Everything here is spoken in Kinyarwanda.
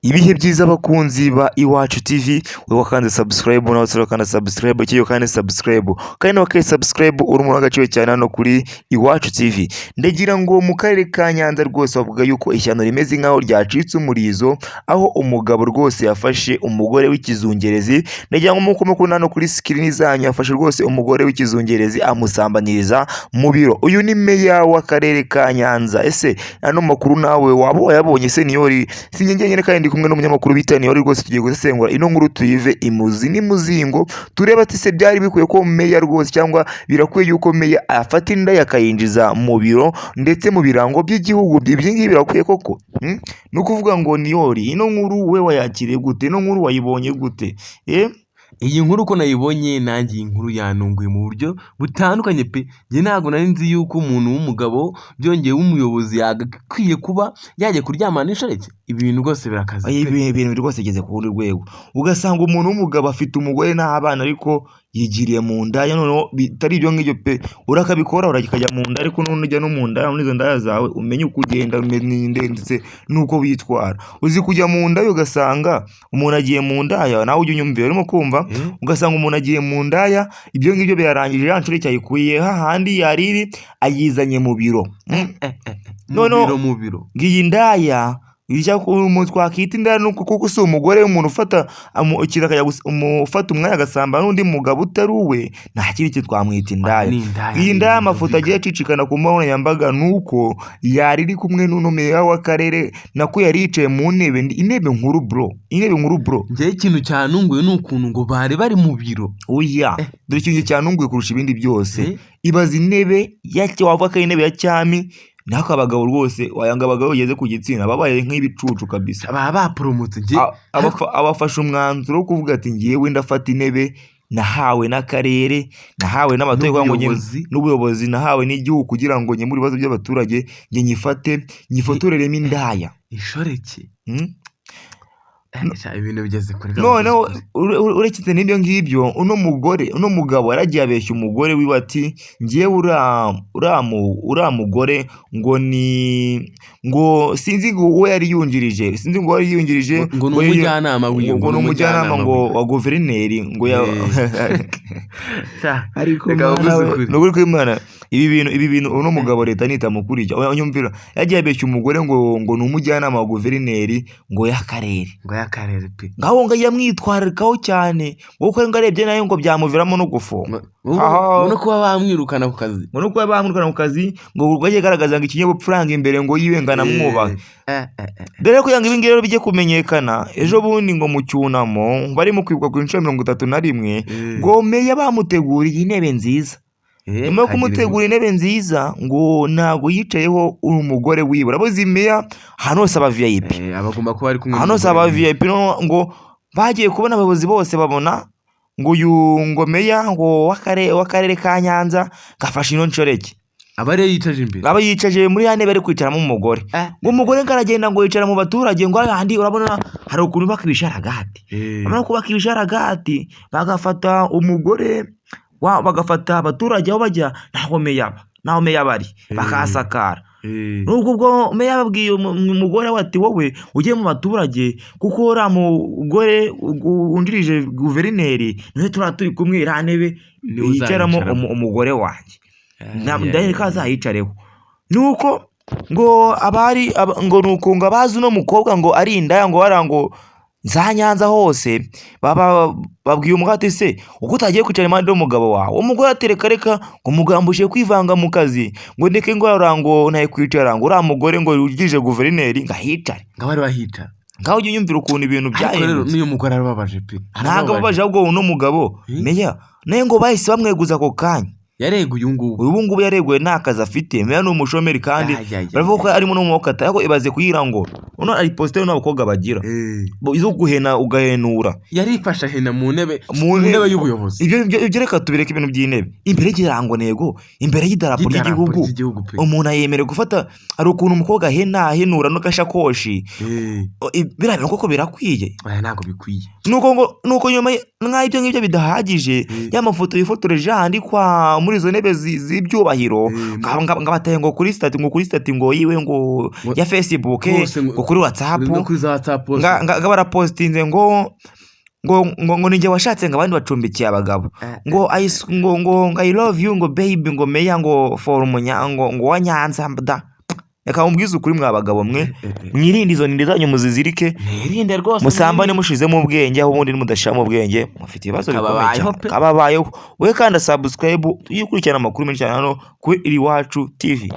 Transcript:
Ibihe byiza bakunzi ba Iwacu TV, wowe wakanze subscribe nawe urakanda subscribe, kiyo kandi subscribe kandi nawe wakaye subscribe, uri umuntu w'agaciro cyane hano kuri Iwacu TV. Ndagira ngo mu karere ka Nyanza rwose bavuga yuko ishyano rimeze nk'aho ryacitse umurizo, aho umugabo rwose yafashe umugore w'ikizungerezi. Ndagira ngo muko mukunda hano kuri screen zanyu, yafashe rwose umugore w'ikizungerezi amusambaniriza mu biro. Uyu ni meya w'akarere ka Nyanza. Ese ano makuru nawe waba wayabonye se? Niyori si njye njyenyine kandi ndi kumwe n'umunyamakuru bita Niyori. Rwose tugiye gusesengura ino nkuru, tuyive imuzi n'imuzingo, turebe ati se byari bikwiye ko meya rwose, cyangwa birakwiye yuko meya afata inda akayinjiza mu biro ndetse mu birango by'igihugu? Ibyi ngibi birakwiye koko? Ni ukuvuga ngo Niyori, ino nkuru we wayakiriye gute? Ino nkuru wayibonye gute? Iyi nkuru uko nayibonye nanjye, iyi nkuru yantunguye mu buryo butandukanye pe. Njye ntabwo nari nzi yuko umuntu w'umugabo, byongeye w'umuyobozi, yagakwiye kuba yajya kuryamana n'inshoreke. Ibi bintu rwose birakaze pe. Ibi bintu rwose bigeze ku rundi rwego, ugasanga umuntu w'umugabo afite umugore n'abana ariko yigiriye mu ndaya. Noneho bitari ibyo ngibyo pe, urakabikora urakajya mu nda, ariko nujya no mu ndaya, muri izo ndaya zawe umenye uko ugenda, umenye ndetse n'uko witwara. Uzi kujya mu ndaya ugasanga umuntu agiye mu ndaya, nawe ujya unyumvira, urimo kumva? Ugasanga umuntu agiye mu ndaya, ibyo ngibyo birarangije, ya nshoreke ayikuye hahandi yari iri ayizanye mu biro. Mu Noneho biro, mu biro. Ngiyi ndaya umuntu twakita indaya, nuko kuko si umugore w'umuntu ufata ikintu akajya ufata umwanya agasambana n'undi mugabo utari uwe, nta kindi kintu twamwita indaya. Ni indaya. Iyi Ni ndaya, ibintu amafoto agiye acicikana ku mbuga nkoranyambaga, ni uko yari iri kumwe n'uno meya w'akarere, nako yari yicaye mu ntebe, intebe nkuru bro, intebe nkuru bro. Njyewe ikintu cyantunguye ni ukuntu ngo bari bari mu biro. Oya, dore ikintu cyantunguye kurusha ibindi byose. Eh? Ibaza intebe ya, wavuga ko ari intebe ya cyami, nako abagabo rwose wayanga, abagabo bageze ku gitsina babaye nk'ibicucu kabisa. Baba baporomotse njye. Abafashe umwanzuro wo kuvuga ati ngewe ndafata intebe nahawe n'akarere, nahawe n'abaturage kugira ngo N'ubuyobozi. N'ubuyobozi nahawe n'igihugu kugira ngo nkemure ibibazo by'abaturage, njye nyifate nyifotoreremo indaya. Inshoreke. Hmm? Sha, ibintu bigeze kure. Noneho uretse n'ibyo ngibyo, uno mugore, uno mugabo yaragiye abeshya umugore wiwe ati ngewe uriya mugore ngo ni ngo sinzi ngo uwo yari yungirije, sinzi ngo uwo yari yungirije. Ngo ni umujyanama wiwe. Ngo ni umujyanama ngo wiwe. wa guverineri ngo ya Sha, Ariko reka Mana mvuze we, ukuri. ni ukuri kw'Imana, ibi bintu uno mugabo leta nitamukurikira. Oya, unyumvira, yagiye abeshya umugore ngo ni umujyanama wa guverineri ngo y'akarere. Ngo y'akarere pe. Ngaho ngo yamwitwararikaho cyane, ngo kuko ngo arebye nayo ngo byamuviramo no gufunga. Ngo no kuba bamwirukana ku kazi. Ngo no kuba bamwirukana ku kazi, ngo ubwo agiye agaragaza ngo ikinyabupfura ngo imbere ngo yiwe ngo anamwubahe. Dore ko kugira ngo ibi ngibi rero bijye kumenyekana, ejo bundi ngo mu cyunamo barimo kwibuka ku nshuro 31, ngo meya bamuteguriye intebe nziza. Nyuma yo kagira kumutegura intebe nziza, ngo ntabwo yicayeho umugore wiwe. Urabizi meya ahantu hose aba VIP. Aba agomba kuba ari kumwe Ahantu hose n'umugore aba wiwe. VIP. Noneho ngo bagiye kubona, abayobozi bose babona ngo uyu ngo meya ngo w'akarere ka Nyanza gafashe ino nshoreke. Aba ariyo yicaje imbere. Aba yicaje muri ya ntebe ari kwicaramo umugore. Ngo umugore ngo aragenda ngo yicara mu baturage, ngo ahandi urabona hari ukuntu bubaka ibisharagati. Bamara kubaka ibisharagati bagafata umugore bagafata abaturage aho bajya ntaho meya aba, naho meya bari, bakahasakara. Nubwo ubwo meya yababwiye umugore we ati wowe ujye mu baturage kuko uriya mugore wungirije guverineri niwe turiya turi kumwe, iriya ntebe Niwe yicaramo uzayicaramo. Umugore wanjye. Yeah. Ndahera ko azayicareho. Nuko ngo abari ngo nuko ngo abazi uno mukobwa ngo ari indaya, ngo hariya ngo za Nyanza hose baba babwiye umugabo ati se uko utagiye kwicara impande y'umugabo wawe? Umugore ati reka reka, ngo umugabo ambujije kwivanga mu kazi, ngo ndeke, ngo hariya ngo ntaye kwicara, ngo uriya mugore ngo wungirije guverineri ngo ahicare. Ngo bari bahicara. Ngaho ujye unyumvira ukuntu ibintu Ariko rero byahindutse. n'uyu mugore arababaje pe. Ntabwo ababaje, ahubwo uno mugabo meya nawe ngo bahise bamweguza ako kanya. Yareguye uyu ngubu. Ubu ngubu yareguye, nta kazi afite. Meya ni umushomeri kandi baravuga ko arimo no mu maboko atari, ariko ibaze kugira ngo uno ari positeri n'abakobwa bagira izo guhena ugahenura. Yarifashe ahena mu ntebe Mu mu ntebe y'ubuyobozi. Ibyo reka tubireke, ibintu by'intebe imbere y'ikirangantego, imbere y'idarapo Y'idarapo ry'igihugu. Ry'igihugu pe. Umuntu ayemerewe gufata, hari ukuntu umukobwa ahena ahenura n'agashakoshi. Biriya bintu koko birakwiye? Aya ntabwo bikwiye. Nuko ngo nuko nyuma nk'aho ibyo ngibyo bidahagije, ya mafoto yifotoreje hahandi kwa muri muri izo ntebe z'ibyubahiro, ngo abataye ngo kuri status, ngo kuri status ngo yiwe ngo ya Facebook, Hose ngo kuri WhatsApp, no kuri za WhatsApp hose. Nga barapositinze ngo ninjye washatse, ngo abandi bacumbikiye abagabo, ngo ngo I love you, ngo baby, ngo meya, ngo for umunya, ngo wa Nyanza da. Reka mubwize ukuri, mwa bagabo mwe, mwirinde izo nda zanyu, muzizirike. Mwirinde rwose. Musambane mushizemo ubwenge, aho ubundi mudashiramo ubwenge mufite ibibazo bikomeye Kababayeho cyane. Pe. Kababayeho. We kandi subscribe, tujye ukurikirana amakuru menshi cyane hano kuri Iwacu TV.